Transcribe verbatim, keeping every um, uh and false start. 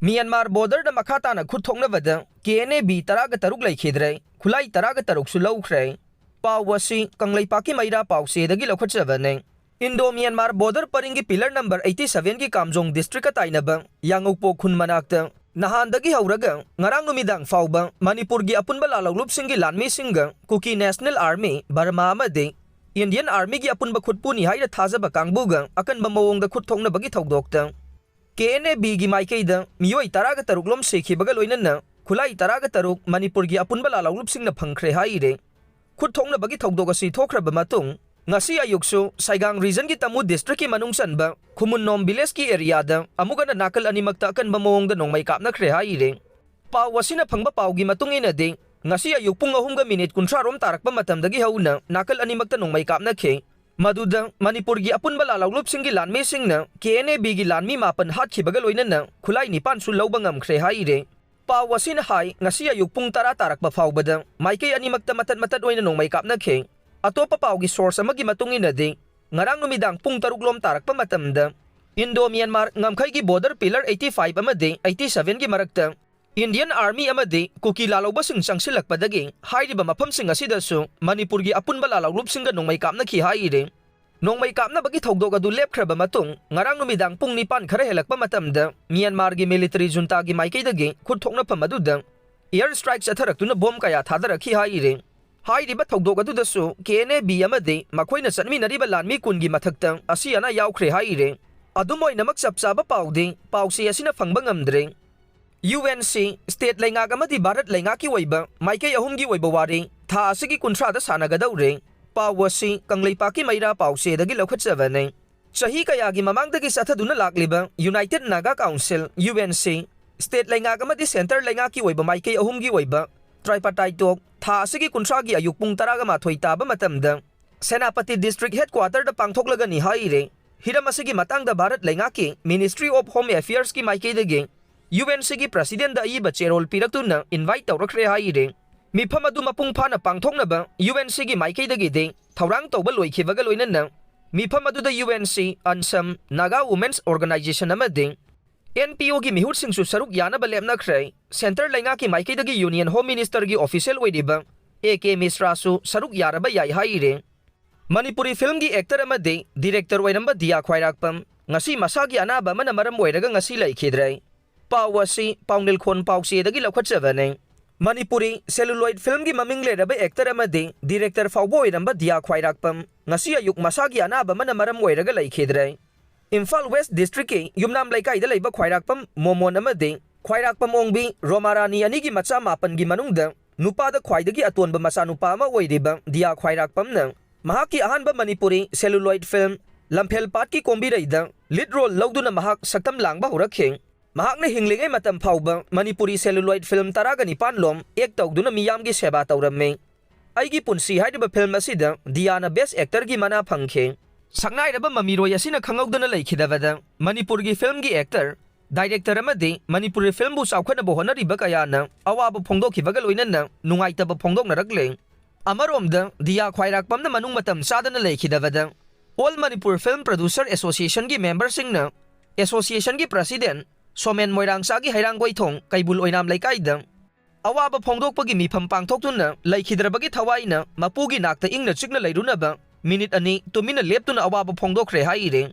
Myanmar ꯕꯣꯔꯗꯔꯗ ꯃꯈꯥ ꯇꯥꯅ ꯈꯨꯠ ꯊꯣꯛꯅꯕꯗ ꯀꯦ ꯑꯦꯟ ꯑꯦ ꯕꯤ ꯇꯔꯥꯒ ꯇꯔꯨꯛ ꯂꯩꯈꯤꯗ꯭ꯔꯦ, ꯈꯨꯠꯂꯥꯏ ꯇꯔꯥꯒ ꯇꯔꯨꯛꯁꯨ ꯂꯧꯈ꯭ꯔꯦ꯫ ꯄꯥꯎ ꯑꯁꯤ ꯀꯪꯂꯩꯄꯥꯛꯀꯤ ꯃꯩꯔꯥ ꯄꯥꯎꯆꯦꯗꯒꯤ ꯂꯧꯈꯠꯆꯕꯅꯤ꯫ ꯏꯟꯗꯣ ꯃ꯭ꯌꯥꯟꯃꯥꯔ ꯕꯣꯔꯗꯔ ꯄꯔꯤꯡꯒꯤ ꯄꯤꯂꯔ ꯅꯝꯕꯔ ꯑꯩꯠꯇꯤ ꯁꯚꯦꯟꯒꯤ ꯀꯥꯝꯖꯣꯡ ꯗꯤꯁꯇ꯭ꯔꯤꯛꯀ ꯇꯥꯏꯅꯕ ꯌꯥꯡꯉꯧꯄꯣꯛ ꯈꯨꯟ ꯃꯅꯥꯛꯇ ꯅꯍꯥꯟꯗꯒꯤ ꯍꯧꯔꯒ ꯉꯔꯥꯡ ꯅꯨꯃꯤꯗꯥꯡ ꯐꯥꯎꯕ ꯃꯅꯤꯄꯨꯔꯒꯤ ꯑꯄꯨꯟꯕ ꯂꯥꯂꯧꯂꯨꯞꯁꯤꯡꯒꯤ ꯂꯥꯟꯃꯤꯁꯤꯡꯒ ꯀꯨꯀꯤ ꯅꯦꯁꯅꯦꯜ ꯑꯥꯔꯃꯤ, ꯕꯔꯃꯥ ꯑꯃꯗꯤ ꯏꯟꯗꯤꯌꯟ ꯑꯥꯔꯃꯤꯒꯤ ꯑꯄꯨꯟꯕ ꯈꯨꯠꯄꯨꯅꯤ ꯍꯥꯏꯅ ꯊꯥꯖꯕ ꯀꯥꯡꯕꯨꯒ ꯑꯀꯟꯕ ꯃꯑꯣꯡꯗ ꯈꯨꯠ ꯊꯣꯛꯅꯕꯒꯤ ꯊꯧꯗꯣꯛꯇ ꯀꯦ ꯑꯦꯟ ꯑꯦ ꯕꯤꯒꯤ ꯃꯥꯏꯀꯩꯗ ꯃꯤꯑꯣꯏ ꯇꯔꯥꯒ ꯇꯔꯨꯛ ꯂꯣꯝ ꯁꯤꯈꯤꯕꯒ ꯂꯣꯏꯅꯅ ꯈꯨꯠꯂꯥꯏ ꯇꯔꯥꯒ ꯇꯔꯨꯛ ꯃꯅꯤꯄꯨꯔꯒꯤ ꯑꯄꯨꯟꯕ ꯂꯥꯂꯧꯂꯨꯞꯁꯤꯡꯅ ꯐꯪꯈ꯭ꯔꯦ ꯍꯥꯏꯔꯦ꯫ ꯈꯨꯠ ꯊꯣꯛꯅꯕꯒꯤ ꯊꯧꯗꯣꯛ ꯑꯁꯤ ꯊꯣꯛꯈ꯭ꯔꯕ ꯃꯇꯨꯡ, ꯉꯁꯤ ꯑꯌꯨꯛꯁꯨ ꯁꯥꯏꯒꯥꯡ ꯔꯤꯖꯟꯒꯤ ꯇꯃꯨ ꯗꯤꯁꯇ꯭ꯔꯤꯛꯀꯤ ꯃꯅꯨꯡ ꯆꯟꯕ ꯈꯨꯃꯨꯟꯅꯣꯝ ꯚꯤꯂꯦꯖꯀꯤ ꯑꯦꯔꯤꯌꯥꯗ ꯑꯃꯨꯛ ꯍꯟꯅ ꯅꯥꯀꯜ ꯑꯅꯤꯃꯛꯇ ꯑꯀꯟꯕ ꯃꯑꯣꯡꯗ ꯅꯣꯡꯃꯩ ꯀꯥꯞꯅꯈ꯭ꯔꯦ ꯍꯥꯏꯔꯦ꯫ ꯄꯥꯎ ꯑꯁꯤꯅ ꯐꯪꯕ ꯄꯥꯎꯒꯤ ꯃꯇꯨꯡ ꯏꯟꯅꯗꯤ, ꯉꯁꯤ ꯑꯌꯨꯛ ꯄꯨꯡ ꯑꯍꯨꯝꯒ ꯃꯤꯅꯤꯠ ꯀꯨꯟꯊ꯭ꯔꯥ ꯔꯣꯝ ꯇꯥꯔꯛꯄ ꯃꯇꯝꯗꯒꯤ ꯍꯧꯅ ꯅꯥꯀꯜ ꯑꯅꯤꯃꯛꯇ ꯅꯣꯡꯃꯩ ꯀꯥꯞꯅꯈꯤ꯫ ꯃꯗꯨꯗ ꯃꯅꯤꯄꯨꯔꯒꯤ ꯑꯄꯨꯟꯕ ꯂꯥꯂꯧꯂꯨꯞꯁꯤꯡꯒꯤ ꯂꯥꯟꯃꯤꯁꯤꯡꯅ ꯀꯦ ꯑꯦꯟ ꯑꯦ ꯕꯤꯒꯤ ꯂꯥꯟꯃꯤ ꯃꯥꯄꯟ ꯍꯥꯠꯈꯤꯕꯒ ꯂꯣꯏꯅꯅ ꯈꯨꯠꯂꯥꯏ ꯅꯤꯄꯥꯟꯁꯨ ꯂꯧꯕ ꯉꯝꯈ꯭ꯔꯦ ꯍꯥꯏꯔꯦ꯫ ꯄꯥꯎ ꯑꯁꯤꯅ ꯍꯥꯏ, ꯉꯁꯤ ꯑꯌꯨꯛ ꯄꯨꯡ ꯇꯔꯥ ꯇꯥꯔꯛꯄ ꯐꯥꯎꯕꯗ ꯃꯥꯏꯀꯩ ꯑꯅꯤꯃꯛꯇ ꯃꯇꯠ ꯃꯇꯠ ꯑꯣꯏꯅ ꯅꯣꯡꯃꯩ ꯀꯥꯞꯅꯈꯤ꯫ ꯑꯇꯣꯞꯄ ꯄꯥꯎꯒꯤ ꯁꯣꯔꯁ ꯑꯃꯒꯤ ꯃꯇꯨꯡ ꯏꯟꯅꯗꯤ, ꯉꯔꯥꯡ ꯅꯨꯃꯤꯗꯥꯡ ꯄꯨꯡ ꯇꯔꯨꯛ ꯂꯣꯝ ꯇꯥꯔꯛꯄ ꯃꯇꯝꯗ ꯏꯟꯗꯣ ꯃ꯭ꯌꯥꯟꯃꯥꯔ ꯉꯝꯈꯩꯒꯤ ꯕꯣꯔꯗꯔ ꯄꯤꯂꯔ ꯑꯩꯠꯇꯤ ꯐꯥꯏꯚ ꯑꯃꯗꯤ ꯑꯩꯠꯇꯤ ꯁꯚꯦꯟꯒꯤ ꯃꯔꯛꯇ ꯏꯟꯗꯤꯌꯟ ꯑꯥꯔꯃꯤ ꯑꯃꯗꯤ ꯀꯨꯀꯤ ꯂꯥꯂꯧꯕꯁꯤꯡ ꯆꯪꯁꯤꯜꯂꯛꯄꯗꯒꯤ ꯍꯥꯏꯔꯤꯕ ꯃꯐꯝꯁꯤꯡ ꯑꯁꯤꯗꯁꯨ ꯃꯅꯤꯄꯨꯔꯒꯤ ꯑꯄꯨꯟꯕ ꯂꯥꯂꯧꯂꯨꯞꯁꯤꯡꯒ ꯅꯣꯡꯃꯩ ꯀꯥꯞꯅꯈꯤ ꯍꯥꯏꯔꯤ꯫ ꯅꯣꯡꯃꯩ ꯀꯥꯞꯅꯕꯒꯤ ꯊꯧꯗꯣꯛ ꯑꯗꯨ ꯂꯦꯞꯈ꯭ꯔꯕ ꯃꯇꯨꯡ, ꯉꯔꯥꯡ ꯅꯨꯃꯤꯗꯥꯡ ꯄꯨꯡ ꯅꯤꯄꯥꯟ ꯈꯔ ꯍꯦꯜꯂꯛꯄ ꯃꯇꯝꯗ ꯃ꯭ꯌꯥꯟꯃꯥꯔꯒꯤ ꯃꯤꯂꯤꯇꯔꯤ ꯖꯨꯟꯇꯥꯒꯤ ꯃꯥꯏꯀꯩꯗꯒꯤ ꯈꯨꯠ ꯊꯣꯛꯅꯐꯝ ꯑꯗꯨꯗ ꯑꯦꯌꯔ ꯁ꯭ꯇ꯭ꯔꯥꯏꯛ ꯆꯠꯊꯔꯛꯇꯨꯅ ꯕꯣꯝ ꯀꯌꯥ ꯊꯥꯗꯔꯛꯈꯤ ꯍꯥꯏꯔꯤ꯫ ꯍꯥꯏꯔꯤꯕ ꯊꯧꯗꯣꯛ ꯑꯗꯨꯗꯁꯨ ꯀꯦ ꯑꯦꯟ ꯑꯦ ꯕꯤ ꯑꯃꯗꯤ ꯃꯈꯣꯏꯅ ꯆꯠꯃꯤꯟꯅꯔꯤꯕ ꯂꯥꯟꯃꯤ ꯀꯨꯟꯒꯤ ꯃꯊꯛꯇ ꯑꯁꯤ ꯑꯅꯥ ꯌꯥꯎꯈ꯭ꯔꯦ ꯍꯥꯏꯔꯤ꯫ ꯑꯗꯨꯝ ꯑꯣꯏꯅꯃꯛ, ꯆꯞ ꯆꯥꯕ ꯄꯥꯎꯗꯤ ꯄꯥꯎꯆꯦ ꯑꯁꯤꯅ ꯐꯪꯕ ꯉꯝꯗ꯭ꯔꯤ꯫ ꯌꯨ ꯑꯦꯟ ꯁꯤ, ꯁ꯭ꯇꯦꯠ ꯂꯩꯉꯥꯛ ꯑꯃꯗꯤ ꯚꯥꯔꯠ ꯂꯩꯉꯥꯛꯀꯤ ꯑꯣꯏꯕ ꯃꯥꯏꯀꯩ ꯑꯍꯨꯝꯒꯤ ꯑꯣꯏꯕ ꯋꯥꯔꯤ ꯊꯥ ꯑꯁꯤꯒꯤ ꯀꯨꯟꯊ꯭ꯔꯥꯗ ꯁꯥꯟꯅꯒꯗꯧꯔꯦ꯫ ꯄꯥꯎ ꯑꯁꯤ ꯀꯪꯂꯩꯄꯥꯛꯀꯤ ꯃꯩꯔꯥ ꯄꯥꯎꯆꯦꯗꯒꯤ ꯂꯧꯈꯠꯆꯕꯅꯤ꯫ ꯆꯍꯤ ꯀꯌꯥꯒꯤ ꯃꯃꯥꯡꯗꯒꯤ ꯆꯠꯊꯗꯨꯅ ꯂꯥꯛꯂꯤꯕ united Naga council, U N C, state ꯂꯩꯉꯥꯛ ꯑꯃꯗꯤ ꯁꯦꯟꯇꯔ ꯂꯩꯉꯥꯛꯀꯤ ꯑꯣꯏꯕ ꯃꯥꯏꯀꯩ ꯑꯍꯨꯝꯒꯤ ꯑꯣꯏꯕ ꯇ꯭ꯔꯥꯏꯄꯥꯇꯥꯏ ꯇꯣꯛ ꯊꯥ ꯑꯁꯤꯒꯤ ꯀꯨꯟꯊ꯭ꯔꯥꯒꯤ ꯑꯌꯨꯛ ꯄꯨꯡ ꯇꯔꯥꯒ ꯃꯥꯊꯣꯏ ꯇꯥꯕ ꯃꯇꯝꯗ ꯁꯦꯅꯥꯄꯇꯤ ꯗꯤꯁꯇ꯭ꯔꯤꯛ ꯍꯦꯗꯀ꯭ꯋꯥꯇꯔꯗ ꯄꯥꯡꯊꯣꯛꯂꯒꯅꯤ ꯍꯥꯏꯔꯦ꯫ ꯍꯤꯔꯝ ꯑꯁꯤꯒꯤ ꯃꯇꯥꯡꯗ ꯚꯥꯔꯠ ꯂꯩꯉꯥꯛꯀꯤ ꯃꯤꯅꯤꯁꯇ꯭ꯔꯤ ꯑꯣꯐ ꯍꯣꯝ ꯑꯦꯐꯤꯌꯔꯁꯀꯤ ꯃꯥꯏꯀꯩꯗꯒꯤ ꯌꯨ ꯑꯦꯟ ꯁꯤꯒꯤ ꯄ꯭ꯔꯁꯤꯗꯦꯟꯗ ꯑꯏꯕ ꯆꯦꯔꯣꯜ ꯄꯤꯔꯛꯇꯨꯅ ꯏꯟꯚꯥꯏꯠ ꯇꯧꯔꯛꯈ꯭ꯔꯦ ꯍꯥꯏꯔꯦ꯫ ꯃꯤꯐꯝ ꯑꯗꯨ ꯃꯄꯨꯡ ꯐꯥꯅ ꯄꯥꯡꯊꯣꯛꯅꯕ ꯌꯨ ꯑꯦꯟ ꯁꯤꯒꯤ ꯃꯥꯏꯀꯩꯗꯒꯤꯗꯤ ꯊꯧꯔꯥꯡ ꯇꯧꯕ ꯂꯣꯏꯈꯤꯕꯒ ꯂꯣꯏꯅꯅ ꯃꯤꯐꯝ ꯑꯗꯨꯗ U N C, ANSAM, Naga women's organisation ꯑꯃꯗꯤ ꯑꯦꯟ ꯄꯤ ꯑꯣꯒꯤ ꯃꯤꯍꯨꯠꯁꯤꯡꯁꯨ ꯁꯔꯨꯛ ꯌꯥꯅꯕ ꯂꯦꯞꯅꯈ꯭ꯔꯦ꯫ ꯁꯦꯟꯇꯔ ꯂꯩꯉꯥꯛꯀꯤ ꯃꯥꯏꯀꯩꯗꯒꯤ ꯌꯨꯅꯤꯌꯟ ꯍꯣꯝ ꯃꯤꯅꯤꯁꯇꯔꯒꯤ ꯑꯣꯐꯤꯁꯤꯌꯦꯜ ꯑꯣꯏꯔꯤꯕ ꯑꯦ ꯀꯦ ꯃꯤꯁ꯭ꯔꯥꯁꯨ ꯁꯔꯨꯛ ꯌꯥꯔꯕ ꯌꯥꯏ ꯍꯥꯏꯔꯦ꯫ ꯃꯅꯤꯄꯨꯔꯤ ꯐꯤꯜꯝꯒꯤ ꯑꯦꯛꯇꯔ ꯑꯃꯗꯤ ꯗꯤꯔꯦꯛꯇꯔ ꯑꯣꯏꯔꯝꯕ ꯗꯤꯌꯥ ꯈ꯭ꯋꯥꯏꯔꯥꯛꯄꯝ ꯉꯁꯤ ꯃꯁꯥꯒꯤ ꯑꯅꯥꯕ ꯑꯃꯅ ꯃꯔꯝ ꯑꯣꯏꯔꯒ ꯉꯁꯤ ꯂꯩꯈꯤꯗ꯭ꯔꯦ꯫ ꯄꯥꯎ ꯑꯁꯤ ꯄꯥꯎꯅꯤꯜꯈꯣꯟ ꯄꯥꯎꯆꯦꯗꯒꯤ ꯂꯧꯈꯠꯆꯕꯅꯤ꯫ ꯃꯅꯤꯄꯨꯔꯤ ꯁꯦꯂꯨꯂꯣꯏꯗ ꯐꯤꯜꯝꯒꯤ ꯃꯃꯤꯡ ꯂꯩꯔꯕ ꯑꯦꯛꯇꯔ ꯑꯃꯗꯤ ꯗꯤꯔꯦꯛꯇꯔ ꯐꯥꯎꯕ ꯑꯣꯏꯔꯝꯕ ꯗꯤꯌꯥ ꯈ꯭ꯋꯥꯏꯔꯥꯛꯄꯝ ꯉꯁꯤ ꯑꯌꯨꯛ ꯃꯁꯥꯒꯤ ꯑꯅꯥꯕ ꯑꯃꯅ ꯃꯔꯝ ꯑꯣꯏꯔꯒ ꯂꯩꯈꯤꯗ꯭ꯔꯦ꯫ ꯏꯝꯐꯥꯜ ꯋꯦꯁ ꯗꯤꯁꯇ꯭ꯔꯤꯛꯀꯤ ꯌꯨꯝꯅꯥꯝ ꯂꯩꯀꯥꯏꯗ ꯂꯩꯕ ꯈ꯭ꯋꯥꯏꯔꯥꯛꯄꯝ ꯃꯣꯃꯣꯟ ꯑꯃꯗꯤ ꯈ꯭ꯋꯥꯏꯔꯥꯛꯄꯝ ꯑꯣꯡꯕꯤ ꯔꯣꯃꯥꯔꯥꯅꯤ ꯑꯅꯤꯒꯤ ꯃꯆꯥ ꯃꯥꯄꯟꯒꯤ ꯃꯅꯨꯡꯗ ꯅꯨꯄꯥꯗ ꯈ꯭ꯋꯥꯏꯗꯒꯤ ꯑꯇꯣꯟꯕ ꯃꯆꯥꯅꯨꯄꯥ ꯑꯃ ꯑꯣꯏꯔꯤꯕ ꯗꯤꯌꯥ ꯈ꯭ꯋꯥꯏꯔꯥꯛꯄꯝꯅ ꯃꯍꯥꯛꯀꯤ ꯑꯍꯥꯟꯕ ꯃꯅꯤꯄꯨꯔꯤ ꯁꯦꯂꯨꯂꯣꯏꯗ ꯐꯤꯜꯝ ꯂꯝꯐꯦꯜ ꯄꯥꯠꯀꯤ ꯀꯣꯝꯕꯤꯔꯩꯗ ꯂꯤꯗ ꯔꯣꯜ ꯂꯧꯗꯨꯅ ꯃꯍꯥꯛ ꯁꯛꯇꯝ ꯂꯥꯡꯕ ꯍꯧꯔꯛꯈꯤ꯫ ꯃꯍꯥꯛꯅ ꯍꯤꯡꯂꯤꯉꯩ ꯃꯇꯝ ꯐꯥꯎꯕ ꯃꯅꯤꯄꯨꯔꯤ ꯁꯦꯂꯨꯂꯣꯏꯗ ꯐꯤꯜꯝ ꯇꯔꯥꯒ ꯅꯤꯄꯥꯟ ꯂꯣꯝ ꯑꯦꯛ ꯇꯧꯗꯨꯅ ꯃꯤꯌꯥꯝꯒꯤ ꯁꯦꯕꯥ ꯇꯧꯔꯝꯃꯤ꯫ ꯑꯩꯒꯤ ꯄꯨꯟꯁꯤ ꯍꯥꯏꯔꯤꯕ ꯐꯤꯜꯝ ꯑꯁꯤꯗ ꯗꯤꯌꯥꯅ ꯕꯦꯁ ꯑꯦꯛꯇꯔꯒꯤ ꯃꯅꯥ ꯐꯪꯈꯤ꯫ ꯁꯛꯅꯥꯏꯔꯕ ꯃꯃꯤꯔꯣꯏ ꯑꯁꯤꯅ ꯈꯪꯍꯧꯗꯅ ꯂꯩꯈꯤꯗꯕꯗ ꯃꯅꯤꯄꯨꯔꯒꯤ ꯐꯤꯜꯝꯒꯤ ꯑꯦꯛꯇꯔ, ꯗꯥꯏꯔꯦꯛꯇꯔ ꯑꯃꯗꯤ ꯃꯅꯤꯄꯨꯔꯤ ꯐꯤꯜꯝꯕꯨ ꯆꯥꯎꯈꯠꯅꯕ ꯍꯣꯠꯅꯔꯤꯕ ꯀꯌꯥꯅ ꯑꯋꯥꯕ ꯐꯣꯡꯗꯣꯛꯈꯤꯕꯒ ꯂꯣꯏꯅꯅ ꯅꯨꯡꯉꯥꯏꯇꯕ ꯐꯣꯡꯗꯣꯛꯅꯔꯛꯂꯦ꯫ ꯑꯃꯔꯣꯝꯗ ꯗꯤꯌꯥ ꯈ꯭ꯋꯥꯏꯔꯥꯛꯄꯝꯅ ꯃꯅꯨꯡ ꯃꯇꯝ ꯆꯥꯗꯅ ꯂꯩꯈꯤꯗꯕꯗ ꯑꯣꯜ ꯃꯅꯤꯄꯨꯔ ꯐꯤꯜꯝ ꯄ꯭ꯔꯣꯗ꯭ꯌꯨꯁꯔ ꯑꯦꯁꯣꯁꯤꯌꯦꯁꯟꯒꯤ ꯃꯦꯝꯕꯔꯁꯤꯡꯅ ꯑꯦꯁꯣꯁꯤꯌꯦꯁꯟꯒꯤ ꯄ꯭ꯔꯁꯤꯗꯦꯟ ꯁꯣꯃꯦꯟ ꯃꯣꯏꯔꯥꯡꯆꯥꯒꯤ ꯍꯩꯔꯥꯡꯒꯣꯏꯊꯣꯡ ꯀꯩꯕꯨꯜ ꯑꯣꯏꯅꯥꯝ ꯂꯩꯀꯥꯏꯗ ꯑꯋꯥꯕ ꯐꯣꯡꯗꯣꯛꯄꯒꯤ ꯃꯤꯐꯝ ꯄꯥꯡꯊꯣꯛꯇꯨꯅ ꯂꯩꯈꯤꯗ꯭ꯔꯕꯒꯤ ꯊꯋꯥꯏꯅ ꯃꯄꯨꯒꯤ ꯅꯥꯛꯇ ꯏꯪꯅ ꯆꯤꯛꯅ ꯂꯩꯔꯨꯅꯕ ꯃꯤꯅꯤꯠ ꯑꯅꯤ ꯇꯨꯃꯤꯟꯅ ꯂꯦꯞꯇꯨꯅ ꯑꯋꯥꯕ ꯐꯣꯡꯗꯣꯛꯈ꯭ꯔꯦ ꯍꯥꯏꯔꯤ꯫